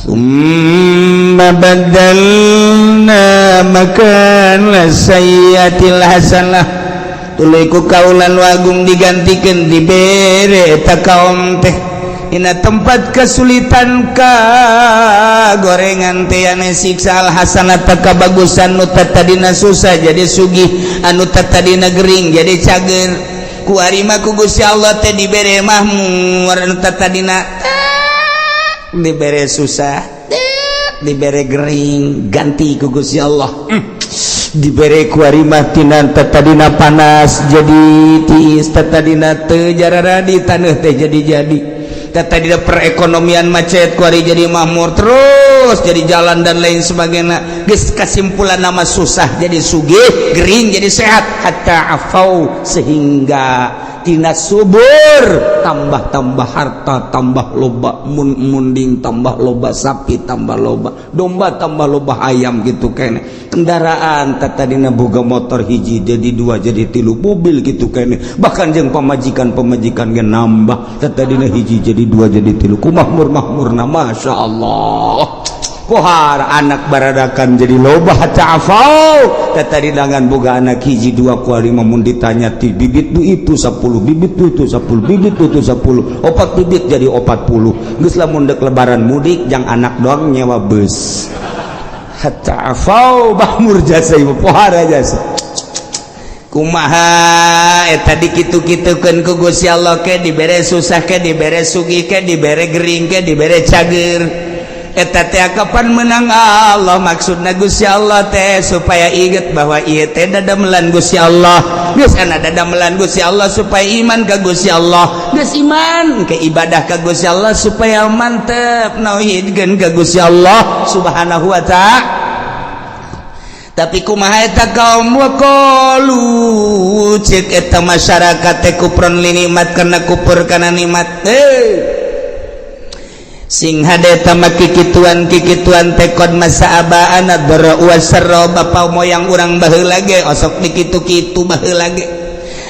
Summa badalna makana sayyiatil hasanah, tuluy ku kaula nu agung digantikeun, dibere eta kaum teh dina tempat kesulitan ka gorengan teh ane siksa, al hasanata, kabagusan. Nu tadina susah jadi sugih, anu tadina gering jadi cager. Kuari mah ku Gusti Allah teh dibere mahmur. Anu tadina dibere susah, dibere gering, ganti ku Gusti Allah. Dibere kuari mah tina tadina panas jadi tiis, tadina teu jararadi taneuh teh jadi jadi, tadina perekonomian macet, kuari jadi makmur terus, jadi jalan dan lain sebagainya. Geus kesimpulan nama susah jadi sugih, gering jadi sehat. Hatta afau, sehingga tina subur tambah-tambah, harta tambah loba, mun munding tambah loba, sapi tambah loba, domba tambah loba, ayam gitu kene, kendaraan tadina boga motor hiji jadi dua, jadi tilu, mobil gitu kene. Bahkan jeung pamajikan pamajikan ge nambah, tadina hiji jadi dua, jadi tilu. Ku makmur makmurna, masya Allah. Pohar anak baradakan jadi loba. Hatta afau, tadi dangan boga anak hiji dua, kuari mun ditanya ti bibit du itu 10 bibit, du itu 10 bibit, du itu 10, opat bibit jadi 40. Geus lamun dek lebaran mudik jang anak doang nyewa bus. Hatta afau, makmur jasa ieu, pohara jasa. Kumaha eta dikitu-kitukeun ku Gusti Allah? Ke dibere susah, ke dibere sugih, ke dibere gering, ke dibere cager. Eta teh kapan menang Allah? Maksudna Gusti Allah teh supaya inget bahwa ieu teh dadamelan Gusti Allah. Geus ana dadamelan Gusti Allah supaya iman ka Gusti Allah. Geus iman ke ibadah ka Gusti Allah supaya mantep nauhidkeun ka Gusti Allah Subhanahu wa Ta'ala. Tapi kumaha eta kaum? Waqalu, cek eta masyarakat teh, kufron li nikmat, karena kufur kana nikmat. Eh, sing hade tama kikituan kikituan teh qad massa abaana dharra wasarra, bapa moyang urang baheula ge osok dikitu-kitu baheula ge.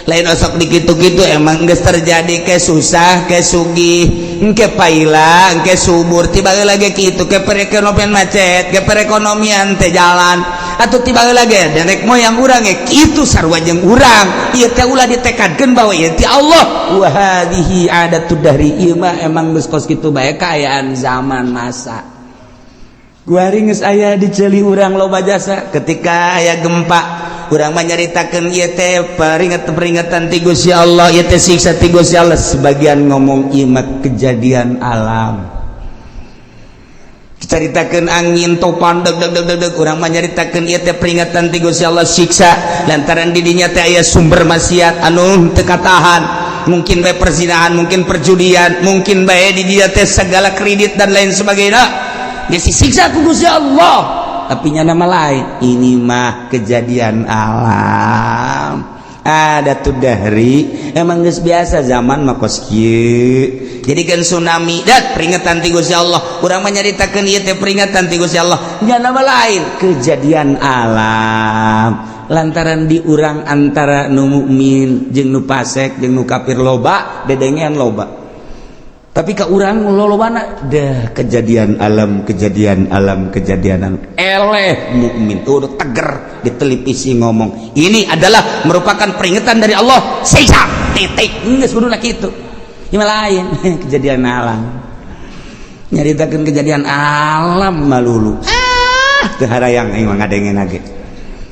Lain osok dikitu-kitu, emang geus terjadi, ke susah ke sugih, engke paila engke subur. Tiba lagi kitu, ke perekonomian macet, ke perekonomian teh jalan atau tiba lagi nenek moyang urang ge kitu sarua jeung urang. Ieu teh ulah ditekadkeun bahwa ieu ti Allah. Wa hadhihi adatud dahri, ieu mah emang geus kos kitu bae kaayaan zaman masa. Kuari geus aya di ceuli urang loba jasa. Ketika aya gempa, urang mah nyaritakeun ieu teh peringatan-peringatan ti Gusti Allah, ieu teh siksa ti Gusti Allah. Sebagian ngomong ieu mah kejadian alam. Caritakeun angin topan deg deg deg deg deg, urang mah nyaritakeun ieu teh peringatan ti Gusti Allah, siksa, lantaran di dinya teh aya sumber maksiat anu teu katahan, mungkin bae perzinahan, mungkin perjudian, mungkin bae di dia teh segala kredit dan lain sebagainya. Dia disiksa ku Gusti Allah. Tapi nya nama lain, ini mah kejadian alam, ada tuh dahri, emang geus biasa zaman mah kos kieu. Jadi kan tsunami dat peringatan ti Gusti Allah, urang mah nyaritakeun ieu teh peringatan ti Gusti Allah. Nya nama lain, kejadian alam, lantaran di urang antara nu mukmin jeung nu fasik jeung nu kafir loba dedengean loba. Tapi ke urang lolobana dah kejadian alam, kejadian alam, kejadian alam. Eleh mukmin udah teger di televisi ngomong ini adalah merupakan peringatan dari Allah, siksa, titik. Geus kuduna kitu. Ini lain kejadian alam, nyaritakeun kejadian alam malulu. Ah, teu harayang aing mah ngadengena ge.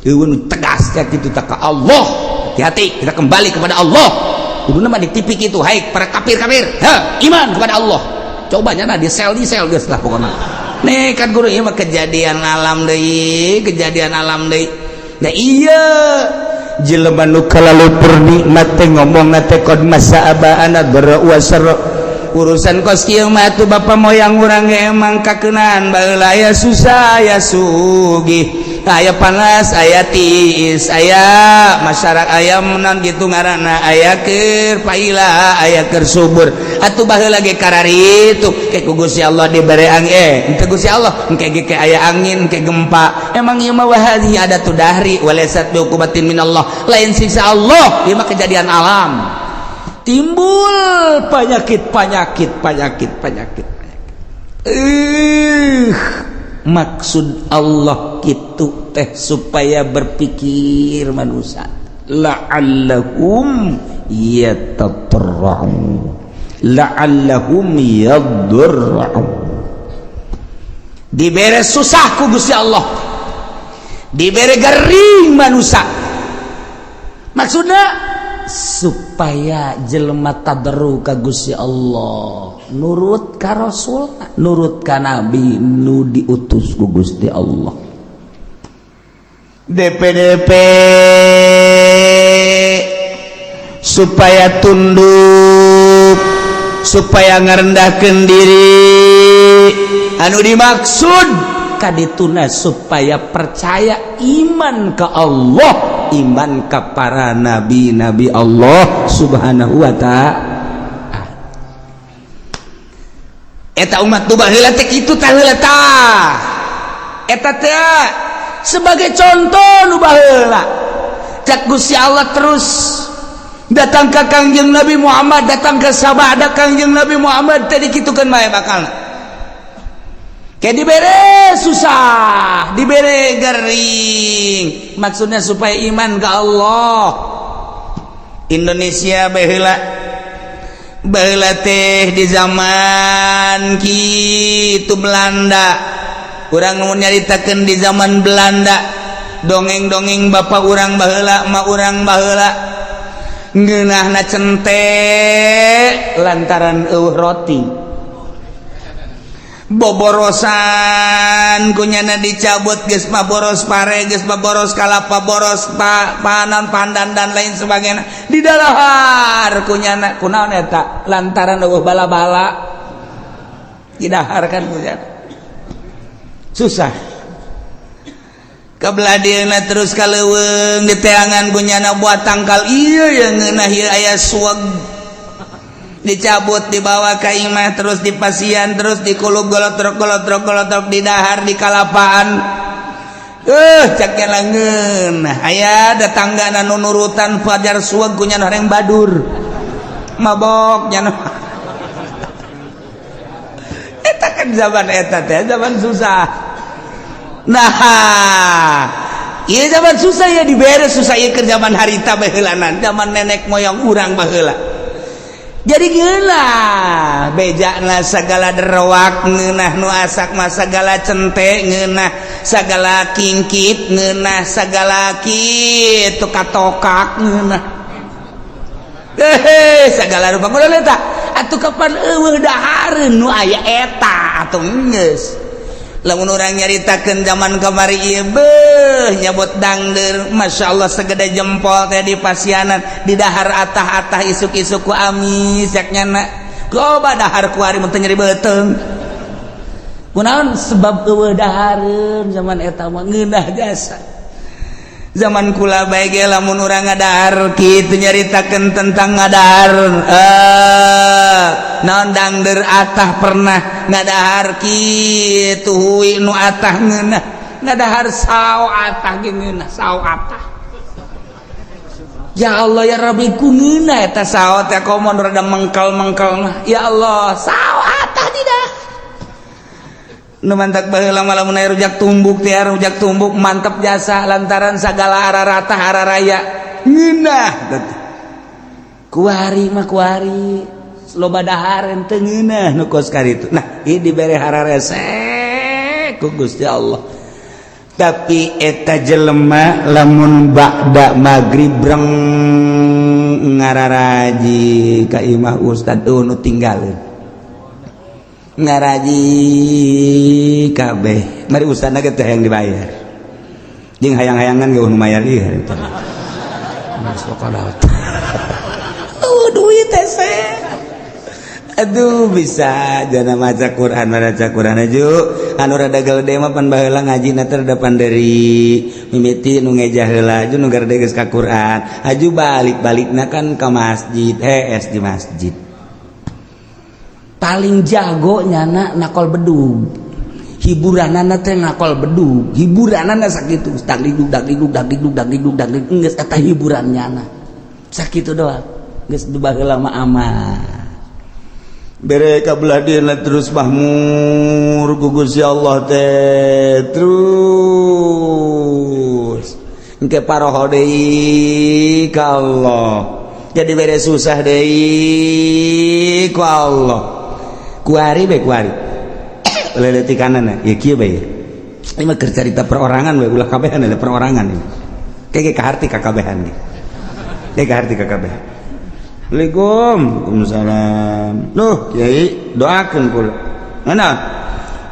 Eueun tegas ya kitu tak ka Allah. Hati-hati, kita kembali kepada Allah. Kuduna mah di TV kitu, hai para kafir-kafir, ha, iman kepada Allah. Coba nyana di sel, di sel geus lah pokokna. Nih kan guru, ieu mah kejadian alam deui, kejadian alam deui. Nah iya, jelema nu kalalupur nikmat teh ngomongna teh qad massa abaana dharra wasarra. Urusan kos kieu mah atuh bapa moyang urang ge emang kakeunaan baheula, aya susah aya sugih, aya panas aya tiis, aya masyarakat aya menang gitu ngaranna, aya keur paila aya keur subur. Atuh baheula ge kararitu ke ku Gusti Allah dibere angin, eh henteu Gusti Allah engke ge ke aya angin, ke gempa. Emang ieu mah wahadhi adatu dahri walaysat bi uqubatin minallah, lain siksa Allah, ieu mah kejadian alam. Timbul penyakit penyakit penyakit penyakit penyakit. Maksud Allah gitu teh supaya berpikir manusia, la'allahum yatadarra'un, la'allahum yadurra'un. Dibere susah ku Gusti Allah, dibere gering manusia, maksudnya supaya jelema tadarru ka Gusti Allah, nurut ka Rasul, nurut ka Nabi nu diutus ku Gusti Allah. DPDP supaya tunduk, supaya ngerendahkan diri. Anu dimaksud kadituna supaya percaya, iman ke Allah, iman ke para nabi-nabi Allah Subhanahu wa Ta'ala. Eta umat tu baheula teh kitu tah, heula tah. Eta teh sebagai contoh nu baheula. Cak Gusti Allah terus datang ke Kangjeng Nabi Muhammad, datang ke sabada Kangjeng Nabi Muhammad tadi, kitu kan bae bakal kayak dibere susah, dibere gering, maksudnya supaya iman ke Allah. Indonesia baheula, baheula teh di zaman kitu Belanda. Urang mau nyaritakeun di zaman Belanda, dongeng-dongeng bapak urang baheula, emak urang baheula, ngeunahna cente lantaran eueuh roti, boborosan kunyana dicabut, geus mah boros pare, geus mah boros kalapa, boros panan, pandan, dan lain sebagainya, di dalahar kunyana. Kunaon eta? Lantaran eueuh bala-bala, didahar kan kunyana susah. Kebelah dieuna terus ka leuweung, diteangan kunyana buat tangkal ieu yang ngeunah ieu, aya suweg, dicabut, dibawa ke imah, terus dipasian, terus dikulub, golotrok golotrok golotrok, didahar di kalapaan. Cak langeun aya datangga nu nurutan fajar suweg kunyana horeng badur mabok nyana. Eta kan zaman eta teh zaman susah. Nah, iya, zaman susah ya, dibere susah ieu keur zaman harita baheulanan, zaman nenek moyang urang baheula. Jadi gila bejana segala derwak ngeunah, nu asak mah segala cente ngeunah, segala kingkit ngeunah, segala kitu katokak ngeunah, eh segala rupa. Kudu eta atuh, kapan eueuh dahareun nu aya eta atuh geus. Lamun urang nyaritakeun zaman kamari ieu, beuh, nyabot dangder, Masya Allah, segede jempol teh di pasianan, di dahar atah-atah isuk-isuk ku amis cak nyana. Loba dahar kuari mun teu nyeri beuteung. Kunaon? Sebab eueuh dahareun zaman eta mah ngeunah jasa. Zaman kula bae ge lamun urang ngadahar kitu, nyaritakeun tentang ngadahar naon, dangder atah, pernah ngadahar kitu hui nu atah ngeunah, ngadahar sao atah ge ngeunah, sao atah. Ya Allah ya Rabbi, ku ngeunah eta sao teh, komo rada mengkal-mengkal mah. Ya Allah, sao atah tidak. Nu mantak baheula mah lamun aya rujak tumbuk teh, rujak tumbuk mantep jasa, lantaran sagala arah rata arah raya ngeunah. Kuari mah kuari loba dahareun teu ngeunah nu kos karitu. Nah, ieu dibere hararese ku Gusti Allah. Tapi eta jelema lamun ba'da magrib breng ngararaji ka imah ustad, nu tinggalin ngaraji kabeh, mari ustadna ge teh yang dibayar jeung hayang-hayangan ge nu mayar ieu harita. Oh, duit teh. Aduh, bisa jana maca Quran, maca Quran aju anu rada gede mah pan baheula ngaji na teh rada panderi, mimiti nu ngejah heula, aju nu garede geus ka Quran, aju balik-balikna kan ka masjid, hees di masjid. Paling jago nyana nakol bedug, hiburanana teh nakol bedug, hiburanana sakitu, dagdikduk dagdikduk dagdikduk dagdikduk dagdikduk, geus eta hiburan nyana sakitu doang. Geus baheula mah aman. Bere ka belah dieuna terus mahmur ku Gusti Allah teh terus. Engke paroho deui ka Allah. Jadi bere susah deui ku Allah. Kuari bae kuari. Leletikanana ya kieu bae. Ini mah keur carita perorangan bae, ulah kabehan ada perorangan ini. Kayak kaharti kakabehan ge. Kayak kaharti kakabehan. Assalamualaikum. Waalaikumsalam. Duh, Kiai, doakeun kula. Mana?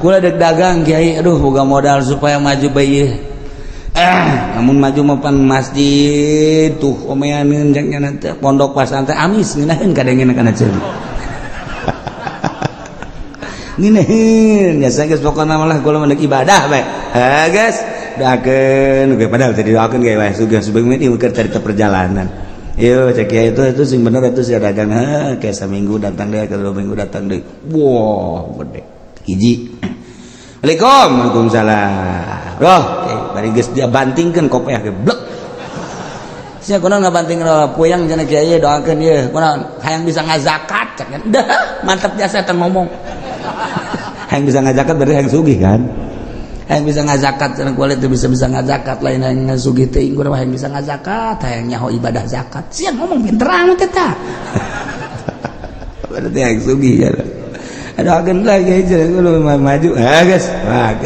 Kula dek dagang, Kiai. Aduh, boga modal supaya maju bae ieu. Namun maju mapan masjid tuh omeaneun jang nya teh pondok pasantren amis ngeunaheun kadengena kana ceuli. Ngeunaheun biasa geus pokona malah kula mah ibadah bae. Ha geus doakeun ge, padahal teh didoakeun ge wae sugih subuh ieu keur carita perjalanan. Yo cek kiai itu sing bener itu sia dagang, ha kayak seminggu datang deh, ke 2 minggu datang deh. Wah, gede. Hiji. Assalamualaikum. Waalaikumsalam. Roh, bari geus dia bantingkeun kopiah ge blek. Sia kunaon ngabanting puyang cenah, kiai doakeun ieu. Kunaon hayang bisa ngazakat cek. Dah, mantap jasa teh ngomong. Hayang bisa ngazakat berarti hayang sugih kan? Hayang bisa ngazakat cenah, kulit teu bisa-bisa ngazakat, lain hayang ngasugih teuing, kudu hayang bisa ngazakat, hayang nyaho ibadah zakat. Sia ngomong pinter amat eta. Berarti hayang sugih ya. Aduh, lagi kudu maju. Ah geus. Wah,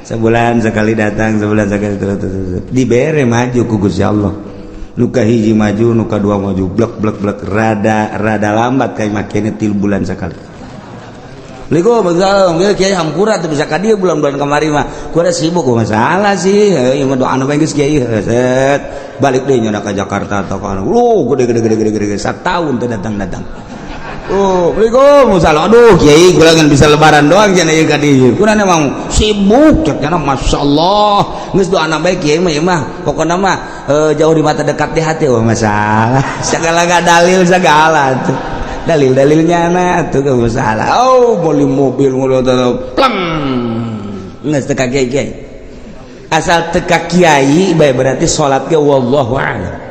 sebulan sekali datang, sebulan sekali terus, terus, terus. Dibere maju ku Gusti Allah. Nuka hiji maju, nuka dua maju, blek blek blek, rada rada lambat kayak makanya 3 bulan sekali. Assalamualaikum, ya kiai hampura teu bisa ka dieu bulan-bulan kamari mah. Kuda sibuk masalah sih. Ieu mah doana bae geus kiai. Set balik deui nya ka Jakarta atau ka lu gede gede gede gede gede satahun teu datang-datang. Oh, Assalamualaikum, salah. Aduh, kiai kula ngan bisa lebaran doang cenah ieu ka dieu. Kuna emang sibuk cek cenah, masyaallah. Geus doana bae kiai mah ieu mah. Pokona mah jauh di mata dekat di hati. Oh, masalah. Segala gak dalil segala tuh. Dalil-dalilnya na tuh gak masalah. Oh, beli mobil mobil pleng. Geus teu ka kiai kiai. Asal teu ka kiai bae berarti salat ge wallahu a'lam.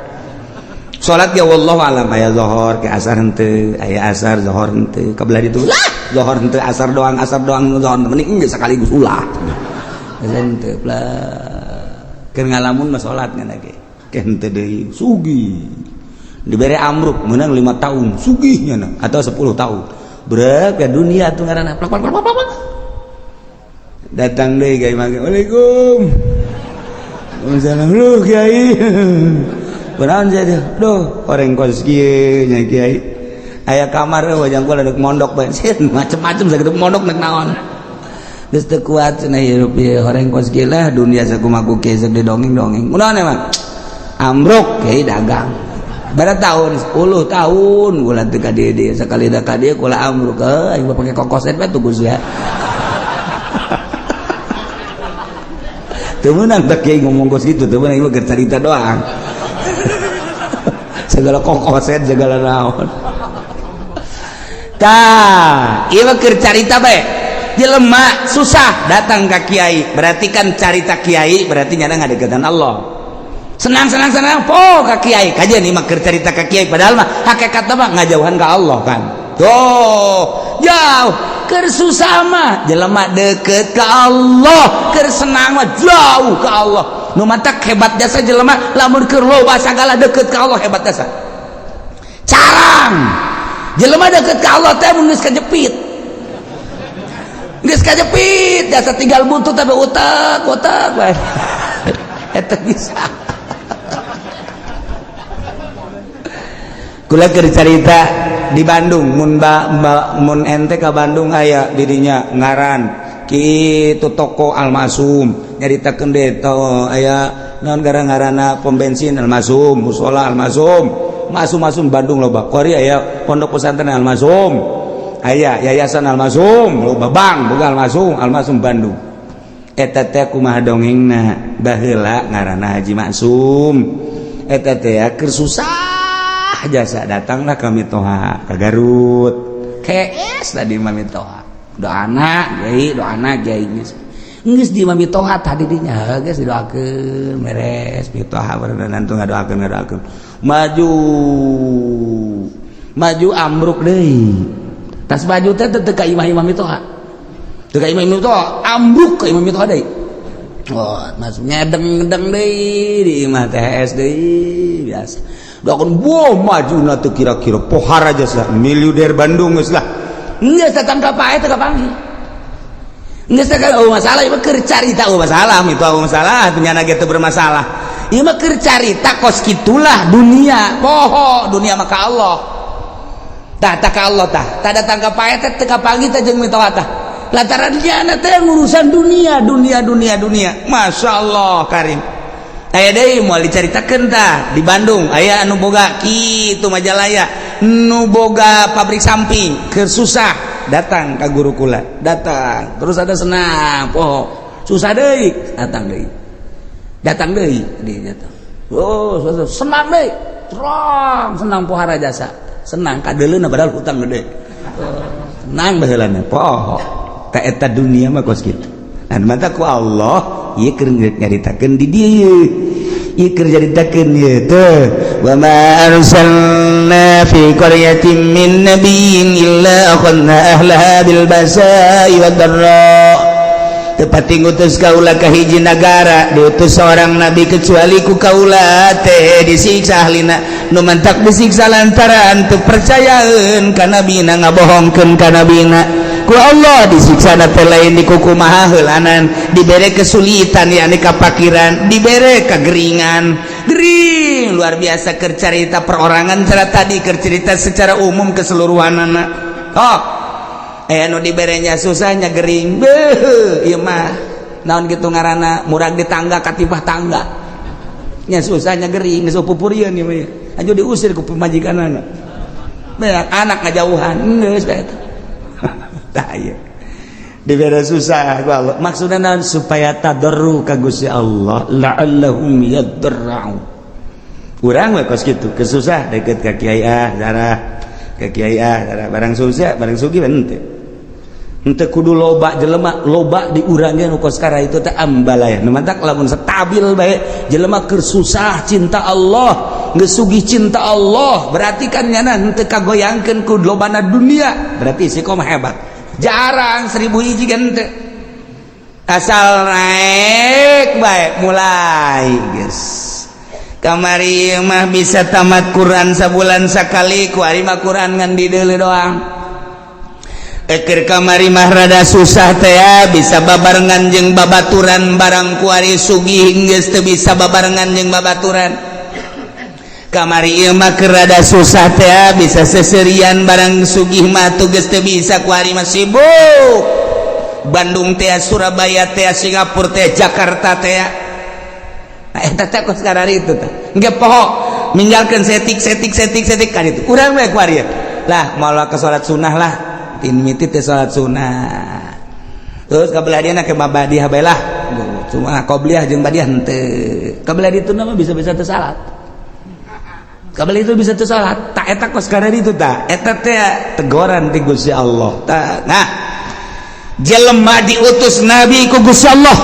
Salat ge wallahu alam, aya zuhur ke asar henteu, aya asar zuhur henteu, kabelah ditu lah zuhur henteu, asar doang, asar doang zuhur mending geus sekaligus ulah. Henteu lah. Keur ngalamun mah salat ngan ge. Ke henteu deui sugih. Dibere amruk menang 5 tahun sugihnya na atau 10 tahun. Berat ke dunia tuh ngaranna plak plak plak plak. Datang deui kiai mangke. Waalaikum. Waalaikumsalam. Lu kiai. Kunaon sia? Duh, orang kos kieu nya kiai. Aya kamar wajang kula dek mondok bae. Macem-macem sakitu mondok nek naon. Geus teu kuat cenah hirup ieu horeng kos kieu lah dunia sakumaha ku kieu sok didongeng-dongeng. Kunaon emang? Amruk kiai dagang. Bara tahun 10 tahun kula teu ka dieu dieu sakali da ka dieu kula amruk aing mah pake kokoset bae tuh Gus ya. Teu meunang teh kiai ngomong kos kitu, teu meunang ieu keur carita doang. Segala kokoset segala naon. Tah, ieu mah keur carita bae. Jelema susah datang ka kiai, berarti kan carita kiai berarti nyana ngadeukeutan Allah. Senang senang senang po ka kiai, kajian ieu mah keur carita ka kiai padahal mah hakikatna mah ngajauhan ka Allah kan. Tuh, jauh. Keur susah mah jelema deket ka Allah, keur senang mah jauh ka Allah. Nu matak hebat jasa jelema lamun keur loba sagala deket ka Allah hebat jasa. Carang jelema deket ka Allah teh mun geus kajepit. Geus kajepit jasa tinggal buntut tapi utak utak bae. Eta bisa. Kula keur carita di Bandung mun ba, ba, mun ente ka Bandung aya didinya ngaran kitu toko Almasum nyaritakeun deui to aya naon gara-garana pom bensin Almasum, musola Almasum, Masum-masum Bandung loba. Kuari aya pondok pesantren Almasum, aya yayasan Almasum, loba bank boga Almasum, Almasum Bandung. Eta teh kumaha dongengna baheula ngaranna Haji Maksum. Eta teh keur susah jasa datanglah kami toha ke Garut. KS tadi mami toha. Doana kiai, doana kiai geus. Geus di mami toha tadi dinya geus didoakeun beres mitoha barenang nantu ngadoakeun ngadoakeun. Maju. Maju amruk deui. Tas baju teh teu ka imah-imah mitoha, teu ka imah mitoha, ambruk ka imah mitoha deui. Oh, mas ngedeng-ngedeng deui di imah THS deui biasa. Doakan wah maju teu kira-kira pohar aja lah miliuder Bandung geus lah. Geus datang ka pae teu kapanggih. Geus teh oh masalah ieu keur carita, oh masalah itu, oh masalah punya ge teu bermasalah. Ieu mah keur carita kos kitulah dunia, poho dunia maka Allah. Tah tak ka Allah tah. Tah datang ka pae teh teu kapanggih teh jeung mitoha tah. Lantaran dia teh ngurusan dunia, dunia, dunia, dunia. Masya Allah karim. Aya deui moal dicaritakeun tah di Bandung aya anu boga kitu Majalaya, nu boga pabrik samping, keur susah datang ka guru kula, datang terus ada senang poho, susah deui datang deui, datang deui di datang, oh senang deui, terang senang pohara jasa senang kadeuleuna padahal hutang gede, senang baheulana poho. Ka eta dunia mah kos kitu. Nah, mata ku Allah ieu keur nyaritakeun di dieu, ieu keur nyaritakeun ieu teh wa ma arsalna fi qaryatin min nabiyyin illa akhadna ahlaha bil basa'i wad dharra. Tepati ngutus kaula ka hiji nagara diutus seorang nabi kecuali ku kaula teh disiksa ahlina. Nu mantak disiksa lantaran teu percayaeun ka nabina, ngabohongkeun ka nabina. Ku Allah disiksa teh lain dikukumaha heulanan, dibere kesulitan yakni kapakiran, dibere kegeringan, gering luar biasa. Keur carita perorangan cara tadi, keur cerita secara umum keseluruhan anak. Oh, eh nu diberenya susahnya gering beuh ieu mah naon gitu ngaranna murag di tangga katipah tangga nya, susahnya gering geus pupurieun ieu mah anu diusir ku pamajikanana, banyak anak ngajauhan geus bae eta. Tah ieu dibere susah ku Allah maksudna naon? Supaya tadarru ka Gusti Allah, la'allahum yadarra'u. Urang we kos kitu, kesusah deket ka kiai, ah darah ka kiai, ah darah. Barang susah, barang sugih henteu henteu kudu loba jelema, loba di urang ge nu kos kara itu teh ambalaya. Nu mantak lamun stabil bae jelema keur susah cinta Allah, geus sugih cinta Allah, berarti kan nyana henteu kagoyangkeun ku lobana dunia, berarti istiqomah hebat. Jarang 1000 hiji kan henteu, asal naik bae mulai geus. Kamari mah bisa tamat Quran sabulan sakali, kuari mah Quran ngan dideuleu doang. Eker kamari mah rada susah teh ya, bisa babarengan jeung babaturan, barang kuari sugih geus teu bisa babarengan jeung babaturan. Kamari ieu mah keur rada susah teh ya, bisa seserian, barang sugih mah tuh geus teu bisa. Kuari mah sibuk Bandung teh, Surabaya teh, Singapura teh, Jakarta teh. Nah, eta teh kos karari itu teh engke poho ninggalkeun setik setik setik setik kan itu urang we kuari lah moal ke salat sunnah lah, tin miti teh salat sunnah terus kabelah dia ke badiah bae lah, cuma qobliyah jeung badiah henteu. Kabelah ditu mah bisa-bisa teu salat, kabelah itu bisa teu salat. Tak eta kos karari itu tah eta teh teguran ti Gusti Allah tah. Nah, jelema diutus nabi ku Gusti Allah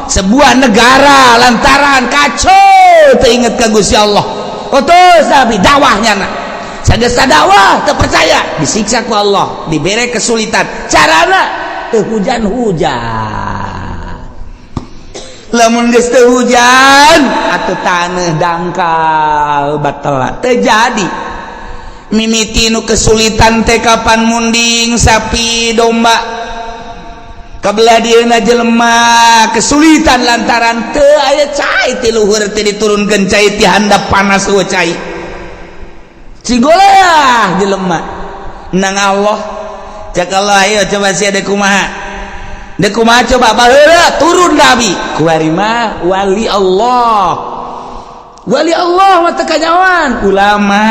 sebuah negara lantaran kacau teu inget ka Gusti Allah, utus nabi dakwahnya. Nah, sageus dakwah teu percaya, disiksa ku Allah, dibere kesulitan, carana teu hujan-hujan. Lamun geus teu hujan atuh taneuh dangkal batal teu jadi. Mimiti nu kesulitan teh kapan munding sapi domba. Kabelah dieuna jelema kesulitan lantaran teu aya cai ti luhur, teu diturunkeun cai ti handap, panas eueuh cai, cigoleah jelema nang Allah. Cek Allah, ayo coba sia deuk kumaha, deuk kumaha coba. Baheula turun nabi, kuari mah wali Allah, wali Allah mah teu kanyawan ulama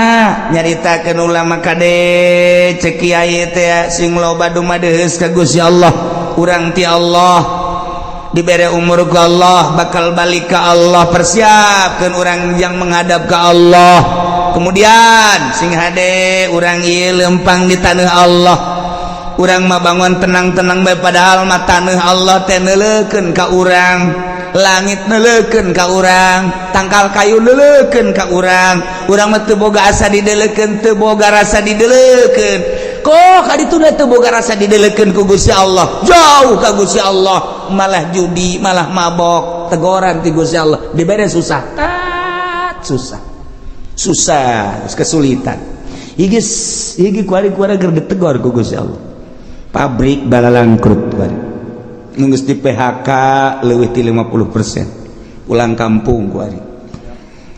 nyaritakeun ulama kade. Cek kiai teh sing loba dumadeus ka Gusti Allah. Urang ti Allah dibere umur ku Allah, bakal balik ke Allah, persiapkan orang yang menghadap ke Allah. Kemudian sing hade urang ieu lempang di tanah Allah. Urang mah bangun tenang-tenang bae, padahal mah tanah Allah teh neuleukeun ka urang, langit neuleukeun ka urang, tangkal kayu neuleukeun ka urang. Urang mah teu boga asa dideleukeun, teu boga rasa dideleukeun. Kok kadituna teu boga rasa didelekeun ku Gusti Allah, jauh ka Gusti Allah, malah judi, malah mabok, tegoran ti Gusti Allah, dibere susah, tat susah. Susah, kesulitan. Iki iki kuari-kuari keur ditegor ku Gusti Allah. Pabrik balalangkrut kuari. Nu geus di PHK leuwih ti 50%. Pulang kampung kuari.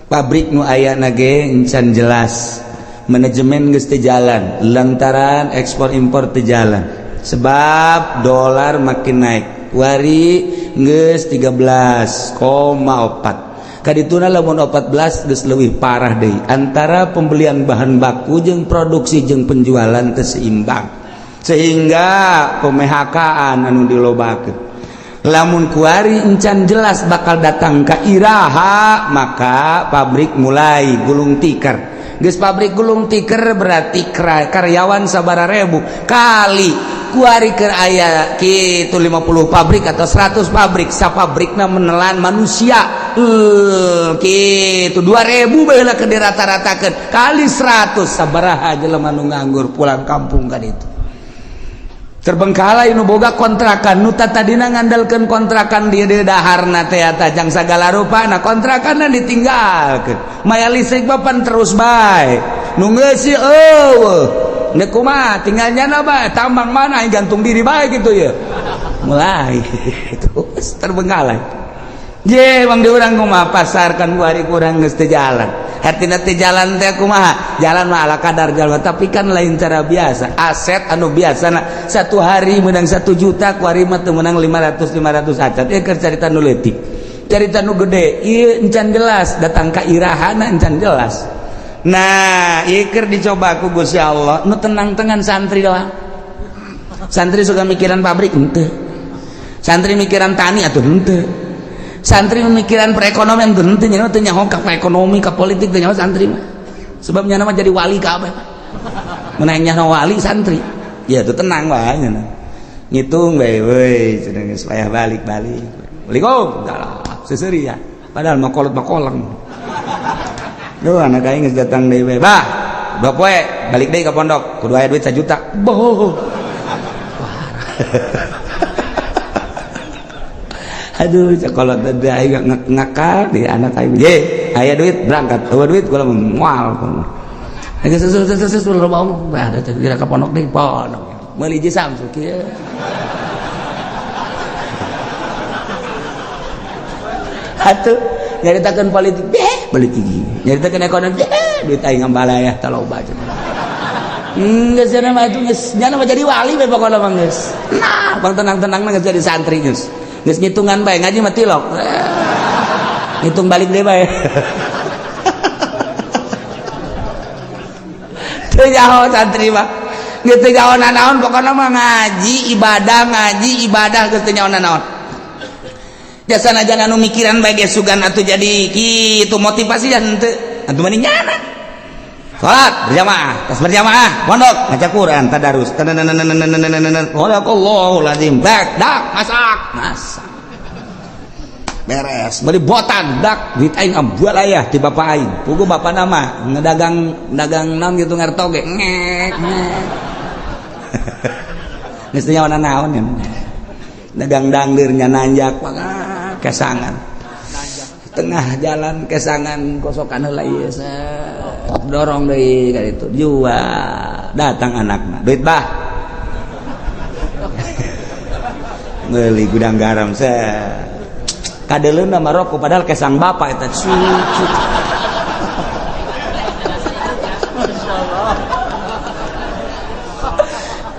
Pabrik nu aya ge encan jelas. Manajemen geus teu jalan lantaran ekspor impor teu jalan. Sebab dolar makin naik. Kuari geus 13,4. Kadituna lamun 14 geus leuwih parah deui. Antara pembelian bahan baku jeung produksi jeung penjualan teu seimbang. Sehingga pemehakaan anu dilobakeun. Lamun kuari encan jelas bakal datang ka iraha, maka pabrik mulai gulung tikar. Geus pabrik gulung tikar berarti karyawan sabara ribu kali kuari keur aya kitu 50 pabrik atau 100 pabrik, sapabrikna menelan manusia kitu 2000 bae lah keur dirata-ratakeun kali 100, sabaraha jelema nu nganggur pulang kampung kan itu. Terbengkalai nu boga kontrakan, nu tadina ngandalkeun kontrakan dia di daharna teh eta jang sagala rupa, nah kontrakanna ditinggalkeun, maya listrik papan terus bae nu ngeusi eueuh neuk kumaha tinggal nyana bae, tambang mana gantung diri bae gitu ya, mulai terus terbengkalai. Je bang di urang kumaha pasar kan kuari kurang geus teu jalan, hartina teu jalan teh kumaha, jalan mah ala kadar jalan, tapi kan lain cara biasa. Aset anu biasa nah, satu hari menang 1 juta, kuari mah teu menang 500 500 acan. Ieu keur carita nu leutik, carita nu gede ieu encan jelas datang ka irahana, encan jelas. Nah, ieu keur dicoba ku Gusti Allah. Nu tenang-tenang santri lah. Santri suka mikiran pabrik henteu, santri mikiran tani atuh henteu, santri memikiran perekonomian teu henteu, nya teu nyaho ka ekonomi, ka politik teu nyaho santri mah. Sebab nya mah jadi wali kabeh. Mun aya nyaho wali santri ya itu tenang wae nya. Ngitung bae we cenah geus payah balik-balik. Assalamualaikum. Seseuri ya. Padahal mah kolot mah koleng. Duh, anak aing geus datang deui bae. Bah, 2 poe balik deui ka pondok, kudu aya duit 1 juta. Boh. Aduh, kalau tadi aing ngakal di anak aing. Ye, aya duit berangkat. Eueuh duit kula moal. Geus susul susul susul loba omong. Bah, da kira ka pondok deui, pondok. Meuli hiji Samsu kieu. Atuh nyaritakeun politik, deh politik. Nyaritakeun ekonomi, deh duit aing ngambalayah tah loba cenah. Geus cenah mah itu geus nya mah jadi wali we pokona mah geus. Nah, bang tenang-tenang mah geus jadi santri geus. Geus ngitungan bae, ngaji mah tilok. Ngitung balik deui bae. Teu nyaho santri mah. Geus teu nyaho nanaon pokona mah ngaji ibadah geus teu nyaho nanaon. Jasa najan anu mikiran bae ge sugan atuh jadi kitu motivasi dan henteu atuh mending nyana. Salat berjamaah, tas berjamaah, pondok ngaca Quran, tadarus. Sadaqallahul azim. Bak, dak, masak, masak. Beres, beli botan, dak, duit aing ambual ayah ti bapak aing. Pugu bapak nama ngedagang dagang naon gitu ngarto ge. Ngek, ngek. Geus teu nyaho naon ya. Dagang dangdirnya nanjak kesangan. Tengah jalan kesangan kosokan heula ieu dorong deui ka ditu jual, datang anakna duit bah meuli gudang garam set kadeleuna mah rokok padahal kesang bapak eta cucu.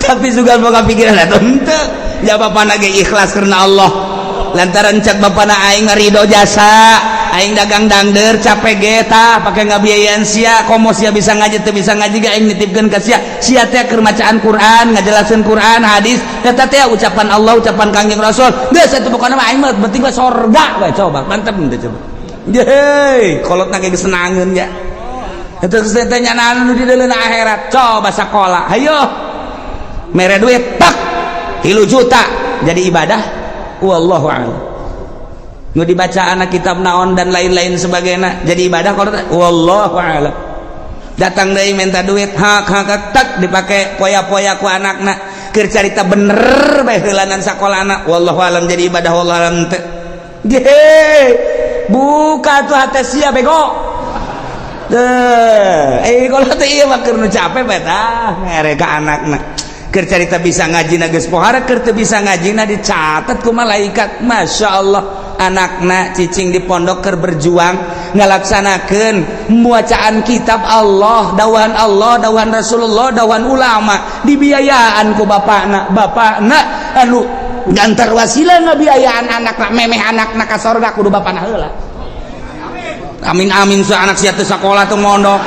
Tapi juga boga pikiran eta henteu ya bapana ge ikhlas karena Allah lantaran cek bapana aing ridho jasa aing dagang dangder capek ge tah pake ngabiayaan sia komo sia bisa ngaji teu bisa ngaji ge aing nitipkeun ka sia sia teh keur macaan Quran ngajelaskeun Quran hadis eta teh ucapan Allah ucapan Kangjeng Rasul geus atuh pokona mah aing mah penting mah sorga we coba mantep teh coba yeay kolotna ge geus senangeun ya eta geus teh nyanaan nu di deuleuna akhirat coba sakola hayo mere duit tak 3 juta jadi ibadah wallahu a'lam. Nu dibaca anak kitab naon dan lain-lain sebagainya jadi ibadah kalau wallahu a'lam. Datang deui minta duit, hak hak hak, tak dipake poya-poya ku anakna. Keur carita bener bae heulanan sakolana. Wallahu alam jadi ibadah, wallahu alam teu. Ge, buka tuh hati sia bego. Teu, kalau teh ieu mah keur nu capek bae tah mere ka anakna. Keur carita bisa ngaji na geus pohara, keur teu bisa ngaji na dicatat ku malaikat. Masya Allah, anakna cicing di pondok keur berjuang ngalaksanakeun bacaan kitab Allah, dawahan Allah, dawahan Rasulullah, dawahan ulama, dibiayaan ku bapakna. Bapakna anu gantar wasilah ngabiayaan anakna, memeh anakna ka sorga kudu bapakna heula. Amin amin, sa anak sia teu sakolah, teu mondok.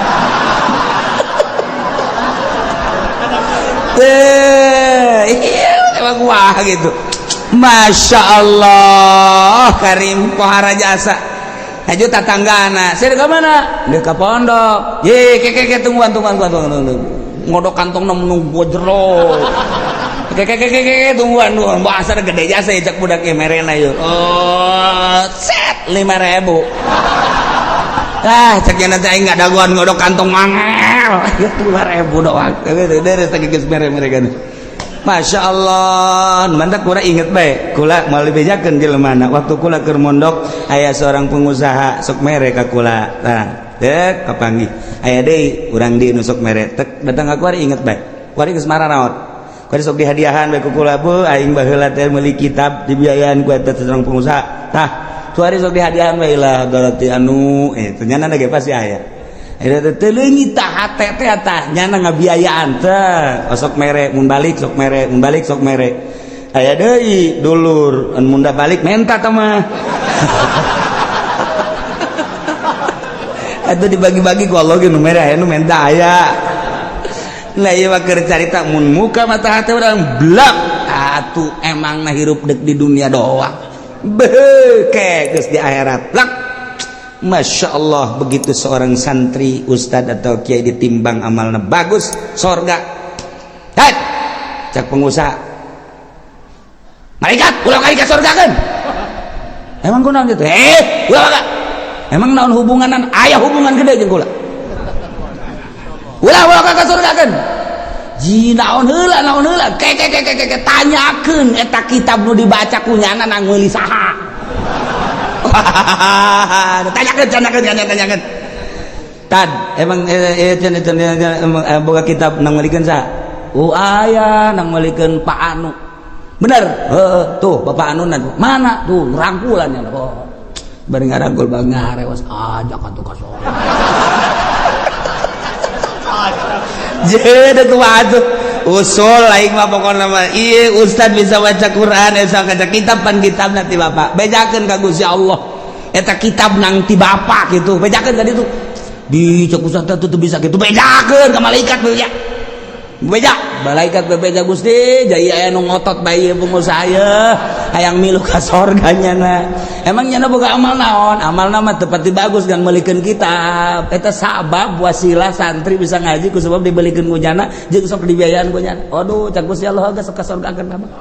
Teh, iya emang wah gitu. Masya Allah, Karim pohara jasa. Haju tatanggana, saya ke mana? Dia ke pondok. Ye, ke ke ke tungguan tungguan tungguan tungguan tungguan. Ngodok kantong nunggu jero. Ke ke ke ke ke tungguan tungguan. Bahasa gede jasa ya cak budak ya merena yuk. Oh, set 5.000. Ah, cek nanti aing nggak dagoan ngodok kantong mangel. 5.000 doang. Dari tadi geus mere-mere kan. Masya Allah, mantap. Kula inget bae, kula mau dibejakeun jelema. Waktu kula keur mondok aya seorang pengusaha sok mere ka kula. Nah, dek kapanggih. Aya deui urang di nu sok mere. Tek datang ka kuari, inget bae. Kuari geus mararaot. Kuari sok dihadiahan bae ku kula, bu, aing baheula teh meuli kitab dibiayaan ku eta seorang pengusaha. Tah, kuari sok dihadiahan bae lah doroti anu ternyata ge pasti aya. Eta teh leungit tah hate teh tah nyana ngabiayaan teh sok mere, mun balik sok mere, mun balik sok mere. Aya deui dulur anu mun balik menta tah mah. Atuh dibagi-bagi ku Allah ge nu mere aya nu menta aya. Lah ieu mah keur carita mun muka mata hate urang blak atuh emangna hirup dek di dunia doang. Beuh, geus di akhirat blak. Masya Allah, begitu seorang santri, ustad atau kiai ditimbang amalnya bagus, sorga. Hai, cak pengusaha, malaikat ulah kali ke sorga kan? Emang kunaon gitu? Eh, ulah kak. Emang naon hubunganan? Aya hubungan gede jeung kula. Ulah ulah ka sorga kan? Ji naon heula, naon heula? Ke ke ke ke ke tanyakeun eta kitab nu dibaca ku nyana nang meuli saha. Tanyakan, tanyakan, tanyakan, tanyakan. Tad, emang emang boga kitab nang meulikeun saha? Oh, aya nang meulikeun Pak Anu. Bener? Heeh, tuh Bapak Anu nan. Mana? Tuh rangkulan ya. Oh. Bari ngarangkul bang ngarewas ajak atuh ka sorga. Jadi kumaha tuh? Usul aing mah pokona mah ieu ustad bisa baca Quran, bisa baca kitab, pan kitab nanti bapak bejakeun ka Gusti Allah eta kitab nang ti bapak gitu, bejakeun ka ditu di cek ustad teh teu bisa gitu, bejakeun ka malaikat, beja beja malaikat bebeja, Gusti jaya aya nu ngotot bae pengusaha ye hayang milu ka sorga nyana. Emang nyana boga amal naon? Amalna mah teu pati bagus kan meulikeun kitab eta sabab wasilah santri bisa ngaji ku sebab dibelikeun ku nyana jeung sok dibiayaan ku nyana. Aduh, cak Gusti Allah geus ka sorga kan mah.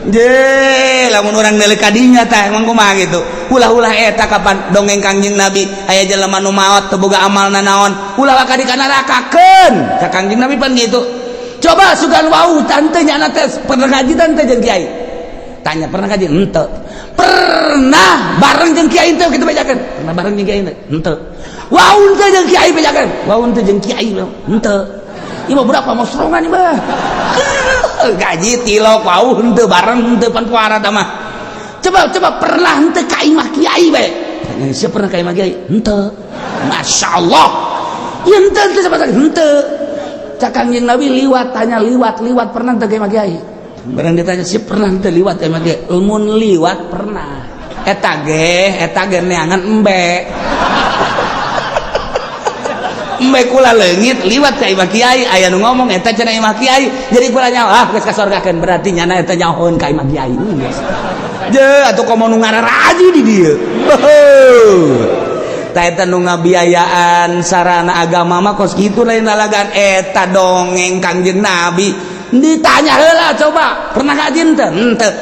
Je, lamun urang deuleu ka dinya tah emang kumaha gitu. Ulah-ulah eta kapan dongeng Kangjeng Nabi aya jelema nu maot teu boga amalna naon, ulah ka di nerakakeun. Cak Kangjeng Nabi pan gitu. Coba sugan wau tante nyana teh pernah ngaji tante jeung kiai. Tanya pernah ngaji henteu. Pernah bareng jeung kiai teu kitu bejakeun. Pernah bareng jeung kiai henteu. Wau teu jeung kiai bejakeun. Wau teu jeung kiai henteu. Ieu mah budak pamosrongan ieu mah. Gaji tilok wau henteu bareng henteu pan puara tah mah. Coba coba pernah henteu ka imah kiai bae. Tanya siapa pernah ka imah kiai? Henteu. Masya Allah. Ieu henteu henteu sama henteu. Cak Kangjeng Nabi liwat, tanya liwat liwat pernah teu ka imah kiai? Barang ditanya siapa pernah henteu liwat ka imah kiai? Mun liwat pernah. Eta ge neangan embe. Embe kula leungit liwat ka imah kiai, aya nu ngomong eta cenah imah kiai. Jadi kula nyaho ah geus kasorgakeun, berarti nyana eta nyahoeun ka imah kiai. Geus. Je atuh komo nu ngararaji di dieu. Tah eta nu ngabiayaan sarana agama mah kos kitu lain lalagan eta dongeng Kangjeng Nabi. Ditanya heula coba, pernah ngaji henteu? Henteu.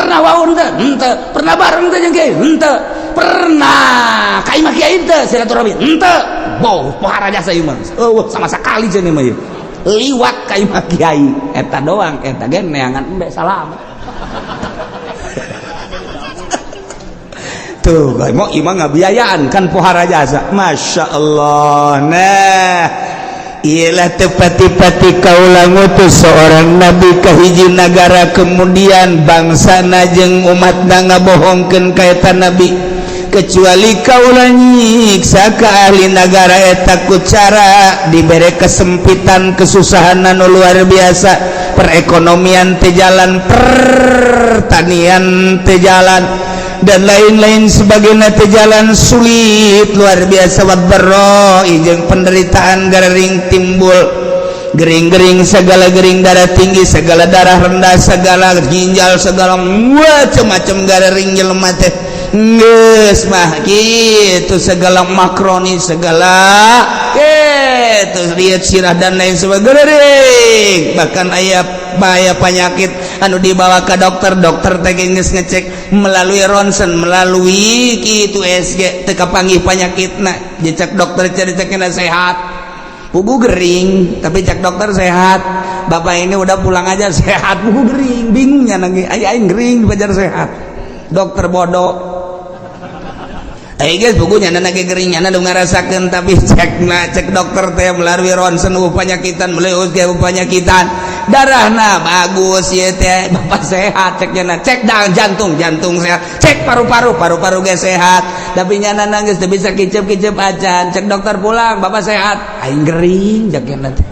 Pernah wawuh teu? Henteu. Pernah bareng teu jeung kiai? Henteu. Pernah ka imah kiai teu silaturahmi? Henteu. Boh, pohara jasa ieu mah. Eueuh sama sekali cenah mah ieu. Liwat ka imah kiai eta doang, eta ge neangan embe salam. Tuh, mau imah ngabiayaan kan pohara jasa. Masya Allah. Nah, ialah tepati-pati kaula ngutus seorang nabi ke hiji nagara, kemudian bangsa jeung umat ngabohongkeun ka eta nabi, kecuali kaula nyiksa ke ahli nagara eta ku cara diberi kesempitan, kesusahan anu luar biasa, perekonomian teu jalan, pertanian teu jalan, dan lain-lain sebagainya teu jalan, sulit luar biasa, wadh-dharra jeung penderitaan gering timbul, gering-gering segala gering, darah tinggi segala, darah rendah segala, ginjal segala, macam-macam gering jelema teh geus mah gitu, segala makroni segala gitu, lihat sirah dan lain sebagainya, bahkan aya bahaya penyakit anu dibawa ke dokter, dokter teh geus ngecek melalui rontgen, melalui kitu USG, teu kapanggih penyakitna. Dicek dokter, cek sehat, pugu gering, tapi cek dokter sehat, "Bapak ini udah pulang aja, sehat." Pugu gering, bingungnya nangis aing, aing gering dipajar sehat, dokter bodoh. Eh guys, bukunya lagi gering, nyana ngarasakeun, tapi cek na cek dokter teh melalui rontgen penyakitan, melalui USG penyakitan, darahna bagus ya teh, "Bapak sehat," cek nyana. Cek dang jantung, jantung sehat. Cek paru-paru, paru-paru ge sehat, tapi nyana nangis teu bisa kicep-kicep acan. Cek dokter, "Pulang, bapak sehat." Aing gering cek nyana teh.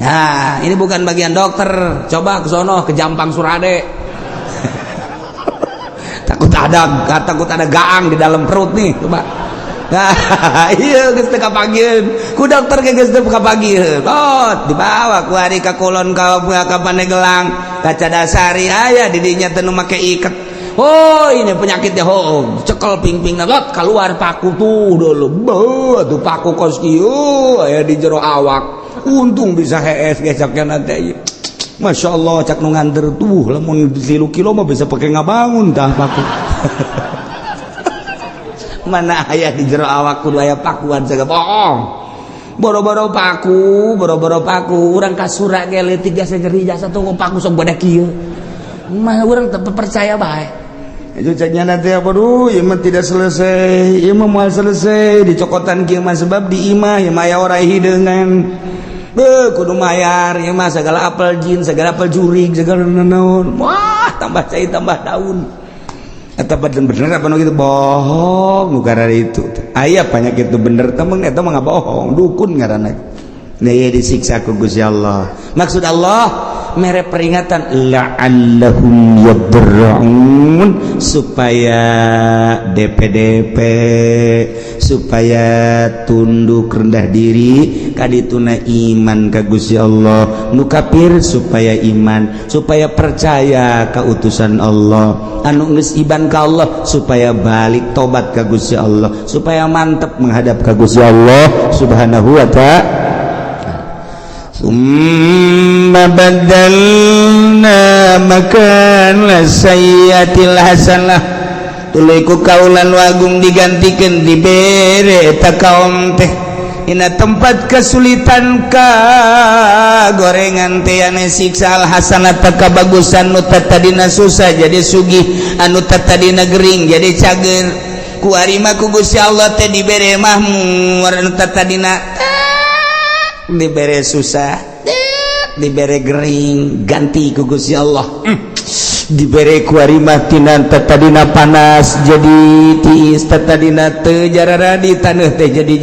Nah, ini bukan bagian dokter, coba ke sono, ke Jampang Surade, takut ada gaang di dalam perut nih, coba. Nah, iya, geus teu kapanggiheun ku dokter ge, geus teu kapanggiheun. Oh, dibawa ku ari ka kulon, ka Pandeglang, ka Cadasari, aya di dinya teh nu make iket. Oh, ini penyakitnya. Oh, cekel pingping lot, keluar paku tuh dulu. Beuh, tuh paku kos kieu aya di jero awak. Untung bisa hees ge cak teh. Masya Allah, cak nu nganter tuh, lamun 3 kilo mah bisa pakai ngabangun tah paku. Mana aya di jero awak kudu aya pakuan segala, bohong. Boro-boro paku, boro-boro paku, urang kasura ge leutik jasa nyeri jasa tuh paku sok badak kieu. Mah urang teu percaya bae. Itu caknya nanti apa, duh, ieu mah tidak selesai, ieu mah moal selesai dicokotan kieu mah, sebab di imah ieu mah aya orai hideungan. Beuh, kudu mayar ieu mah segala, apel jin segala, apel jurig segala, naon. Wah, tambah cai tambah daun. Eta bener apa nu gitu, bohong nu itu. Aya penyakit itu bener temen, eta mah bohong, dukun ngaranna. Nah, ieu disiksa ku Gusti Allah. Maksud Allah mere peringatan la'allahum yadarra'un, supaya DPDP, supaya tunduk rendah diri kadituna iman ka Gusti Allah. Nu kafir supaya iman, supaya percaya ka utusan Allah. Anu geus iman ka Allah supaya balik tobat ka Gusti Allah, supaya mantep menghadap ka Gusti Allah Subhanahu wa Ta'ala. ثم بدلنا مكان السيئة الحسنة, tuluy ku kaula nu agung digantikan, dibere eta kaum teh dina tempat kesulitan ka gorengan teh ane siksa, al hasanata kabagusan. Nu tadina susah jadi sugih, anu tadina gering jadi cager, ku arima ku Gusti Allah teh dibere mahmur. Anu tadina dibere susah, dibere gering, ganti ku Gusti Allah dibere ku arima tina tadina panas jadi tiis, tadina teu jararadi taneuh teh jadi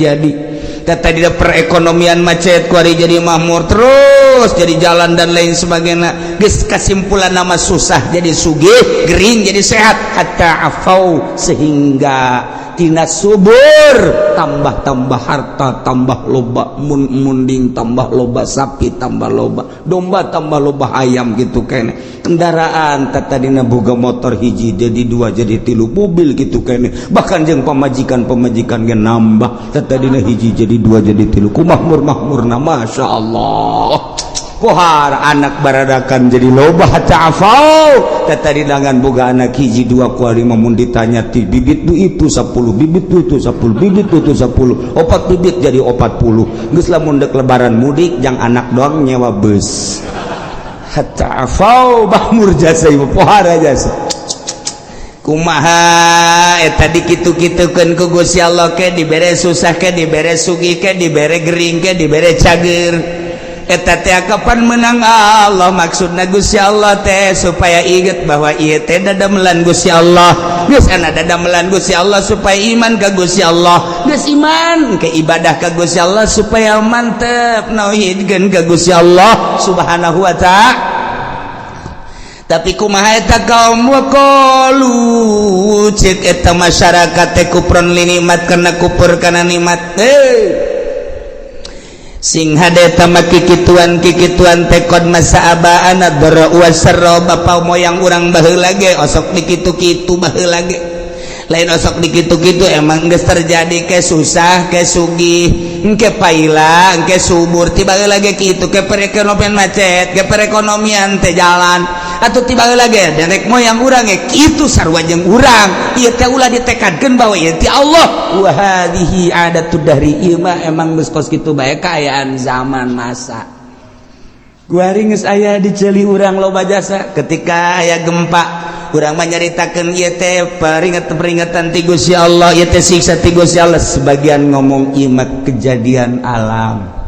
tadina perekonomian macet, ku ari jadi makmur terus, jadi jalan dan lain sebagainya. Geus kesimpulan nama susah jadi sugih, gering jadi sehat, hatta afau, sehingga tina subur tambah-tambah harta, tambah loba mun munding, tambah loba sapi, tambah loba domba, tambah loba ayam gitu kene. Kendaraan tadina boga motor hiji jadi dua, jadi tilu, mobil gitu kene. Bahkan jeung pamajikan, pamajikan ge nambah, tadina hiji jadi dua, jadi tilu, ku makmur makmurna. Masya Allah. Pohara anak baradakan jadi loba. Hatta afau tadi dengan boga anak hiji dua kuari, mun ditanya ti bibit du itu 10 bibit, du itu 10 bibit, du itu 10, opat bibit jadi 40. Geus lamun dek lebaran mudik jang anak doang nyewa bus. Hatta afau bahmur jasa ibu, pohara jasa. Kumaha eta dikitu-kitukeun ku Gusti Allah? Ke dibere susah, ke dibere sugih, ke dibere gering, ke dibere cager, eta teh kapan menang Allah. Maksudna Gusti Allah teh supaya inget bahwa ieu teh dadamelan Gusti Allah. Geus ana dadamelan Gusti Allah supaya iman ka Gusti Allah. Geus iman ke ibadah ka Gusti Allah supaya mantep nauhidkeun ka Gusti Allah Subhanahu wa Ta'ala. Tapi kumaha eta kaum? Waqalu, cek eta masyarakat teh, kufron li nikmat, karena kufur kana nikmat. Eh, sing hade eta mah kikituan kikituan teh qad massa abaana dharra wasarra, bapa moyang urang baheula ge osok dikitu-kitu baheula ge. Lain osok dikitu-kitu, emang geus terjadi, ke susah ke sugih, engke paila engke subur, tiba lagi kitu. Ke perekonomian macet, ke perekonomian teh jalan atau tiba lagi nenek moyang urang ge kitu, sarua jeung urang. Ieu teh ulah ditekadkeun bahwa ieu ti Allah. Wa hadhihi adatud dahri, ieu mah emang geus kos kitu bae kaayaan zaman masa. Kuari geus aya di ceuli urang loba jasa. Ketika aya gempa, urang menyaritakeun ieu teh peringatan-peringatan ti Gusti Allah, ieu teh siksa ti Gusti Allah. Sebagian ngomong ieu mah kejadian alam.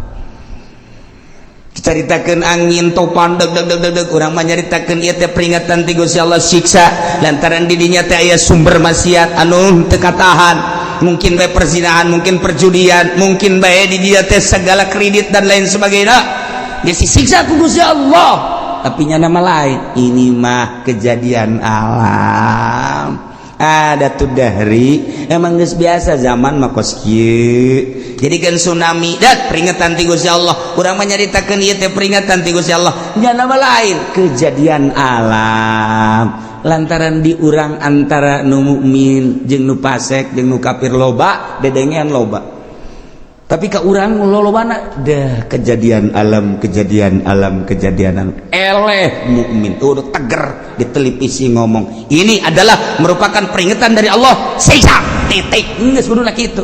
Caritakeun angin topan deg deg deg deg deg, urang menyaritakeun ieu teh peringatan ti Gusti Allah, siksa lantaran di dinya teh aya sumber maksiat anu teu katahan, mungkin bae perzinahan, mungkin perjudian, mungkin bae di dia teh segala kredit dan lain sebagainya. Geus disiksa ku Gusti Allah. Tapi nya nama lain, ini mah kejadian alam, ada tuh dari emang geus biasa zaman mah kos kieu. Jadi kan tsunami dat peringatan ti Gusti Allah, urang mah nyaritakeun ieu teh peringatan ti Gusti Allah, nya nama lain kejadian alam. Lantaran di urang antara nu mukmin jeung nu fasik jeung nu kafir loba dedengean loba, tapi ke urang lolobana dah kejadian alam, kejadian alam, kejadian alam. Eleh mukmin udah teger di televisi ngomong ini adalah merupakan peringatan dari Allah, siksa, titik. Geus kudu kitu.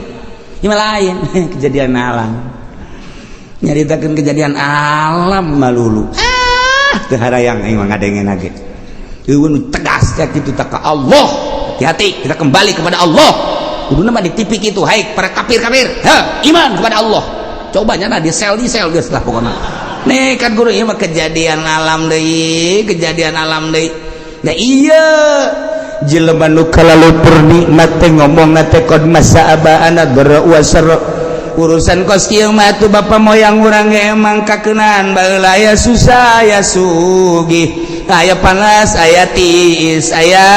Ieu lain kejadian alam, nyaritakeun kejadian alam malulu. Ah, teu harayang aing mah ngadengen ge. Eueun tegas ya kitu tak ka Allah. Hati-hati, kita kembali kepada Allah. Kudu mah di TV kitu, hai para kafir-kafir, ha, iman kepada Allah. Coba nyana di sel geus lah pokoknya. Nih kan guru, ieu mah kejadian alam deui, kejadian alam deui. Nah, iya jelema nu kalalupur nikmat teh ngomong teh qad massa abaana dharra wasarra. Urusan kos kieu mah atuh bapa moyang urang ge emang kakeunaan baheula, aya susah aya sugih, aya panas aya tiis, aya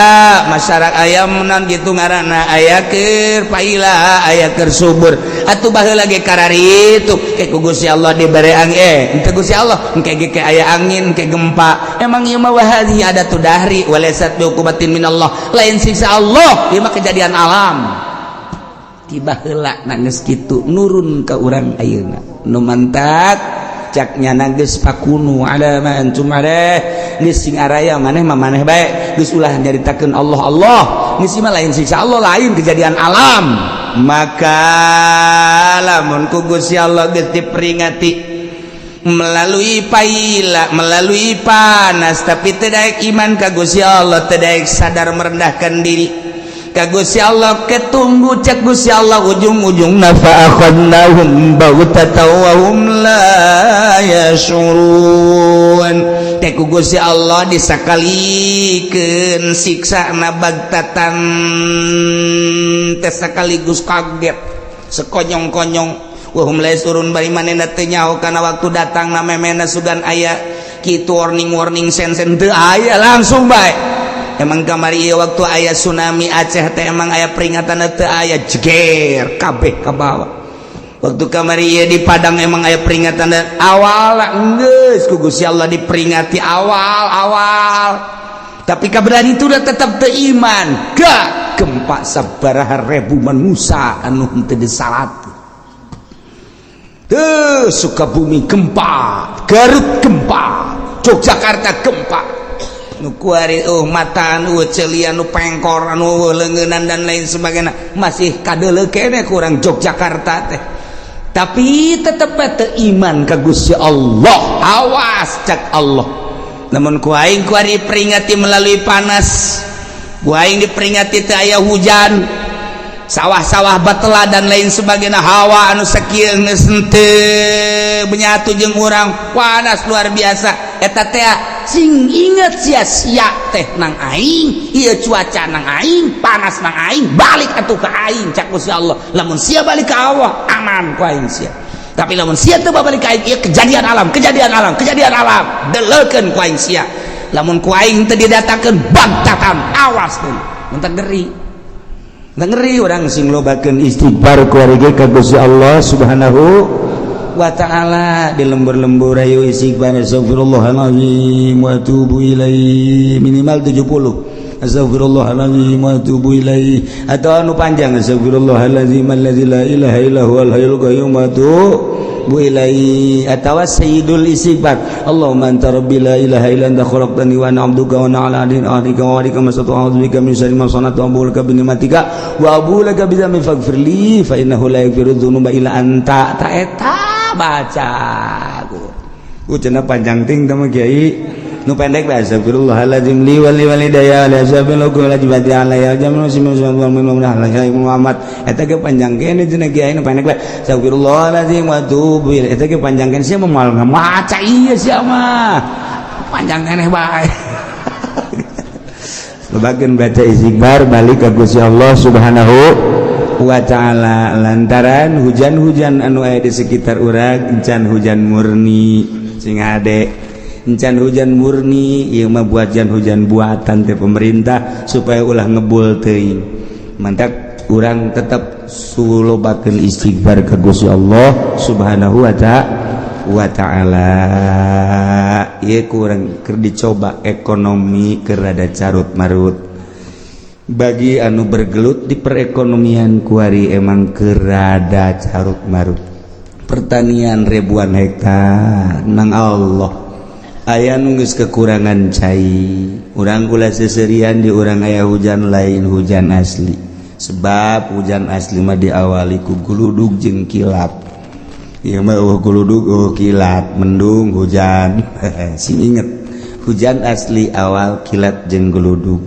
masyarakat aya menan gitu ngaranna, aya keur paila aya keur subur. Atuh baheula ge kararitu ke ku Gusti Allah dibere angin, eh henteu Gusti Allah engke ge ke aya angin ke gempa. Emang ieu mah wahadhi adatud dahri walaysat bi uqubatin minallah, lain siksa Allah, ieu mah kejadian alam. Tiba heula nangis kitu nurun ke urang ayeuna nu mantak caknya geus fakunu ala ma antum alaih, geus sing araya maneh mah maneh bae, geus ulah nyaritakeun Allah Allah, geus mah lain siksa Allah, lain kejadian alam. Maka lamun ku Gusti Allah geus diperingati melalui paila, melalui panas, tapi tidak iman ka Gusti Allah, tidak sadar merendahkan diri ka Gusti Allah, ketunggu cek Gusti Allah ujung-ujung fa akhadnahum baghtatan wa hum la yashurun teh ku Gusti Allah disakalikeun siksa na baghtatan teh sekaligus kaget sekonyong-konyong, wa hum la yashurun, bari manehna teu nyaho kana waktu datang na memena sugan aya kitu warning-warning sen-sen teu aya, langsung bae. Emang kamari ieu waktu aya tsunami Aceh teh emang aya peringatan? Teu aya, jeger kabeh ka bawah. Waktu kamari ieu di Padang emang aya peringatan awal? Geus ku Gusti Allah diperingati awal-awal, tapi kaberan itu udah tetap teu iman, gak gempa sabaraha ribu manusia anu henteu disalat. Tuh, Sukabumi gempa, Garut gempa, Yogyakarta gempa. Nu kuari oh mataan, oh celian, nu pengkor, anu leungeunnan dan lain sebagainya, masih kadeuleu keneh kurang Yogyakarta teh. Tapi tetep teu iman ka Gusti Allah. Awas, cak Allah. Namun ku aing kuari peringati melalui panas. Ku aing diperingati teu aya hujan, sawah-sawah batela dan lain sebagainya. Hawa anu sakieu geus henteu menyatu jeung urang, panas luar biasa. Eta teh sing inget sia-sia teh nang aing, ieu cuaca nang aing, panas nang aing, balik atuh ka aing, cak Gusti Allah. Lamun sia balik ka Allah, aman ku aing sia. Tapi lamun sia teu balik ka aing, ieu kejadian alam, kejadian alam, kejadian alam, deleukeun ku aing sia. Lamun ku aing teu didatangkeun bagtatan, awas tuh, mun ngeri. Ngeri orang. Sing lobakeun istighfar kuari ka Gusti Allah Subhanahu wa Ta'ala. Di lembur-lembur ayo istighfar, astagfirullahalazim wa atubu ilaih, minimal 70, astagfirullahalazim wa atubu ilaih, atau anu panjang, astagfirullahalazim allazi la ilaha illa huwal hayyul qayyum wa atubu ilaih, atau sayyidul istighfar, Allahumma anta rabbi la ilaha illa anta khalaqtani wa ana 'abduka wa ana 'ala ahdika wa wa'dika mastata'tu, a'udzu bika min syarri ma sana'tu, abu'u laka bi ni'matika wa abu'u laka bi dzambi, faghfir li fa innahu la yaghfiru dzunuba illa anta. Ta eta baca ku cenah panjang ting teh mah, kiai. Nu pendek lah, astagfirullahaladzim li wali walidayya li ashabil hukum wajibati alayya jamin Muhammad. Eta ge panjang kene cenah kiai. Nu pendek lah, astagfirullahaladzim wa atubu ilaih. Eta ge panjang kene, sia mah moal maca ieu, sia mah panjang keneh bae. Lobakeun baca istighfar, balik ka Gusti Allah Subhanahu wa Ta'ala, lantaran hujan-hujan anu aya di sekitar urang encan hujan murni. Sing hade, encan hujan murni. Ieu mah buatan, hujan buatan teh pemerintah supaya ulah ngebul teuing. Mantak urang tetap sulobakeun istighfar ka Gusti Allah Subhanahu wa Ta'ala. Ieu kurang keur dicoba, ekonomi keur rada carut marut. Bagi anu bergelut di perekonomian kuari emang keur rada carut marut. Pertanian ribuan hektar nang Allah aya nu geus kekurangan cai. Urang kula seserian di urang aya hujan, lain hujan asli, sebab hujan asli mah diawali ku guludug jeung kilat. Ieu mah euweuh guludug, euweuh kilat, mendung hujan. Sing inget, hujan asli awal kilat jeung guludug.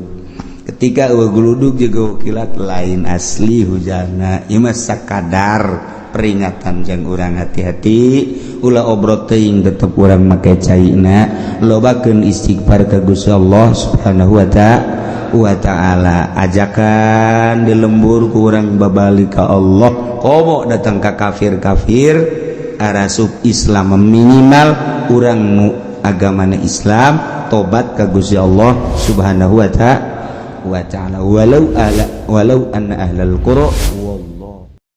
Ketika euweuh guludug jeung euweuh kilat, lain asli hujanna. Ieu mah sakadar peringatan jang urang hati-hati, ulah obrot teuing, tetep urang make caina, lobakeun istighfar ka Gusti Allah Subhanahu wa Ta'ala. Ajakan di lembur ku urang babalik ka Allah, komo datang ka kafir-kafir arasup Islam, minimal urang nu agamana Islam tobat ka Gusti Allah Subhanahu wa Ta'ala. Walau ala walau anna ahlal qura.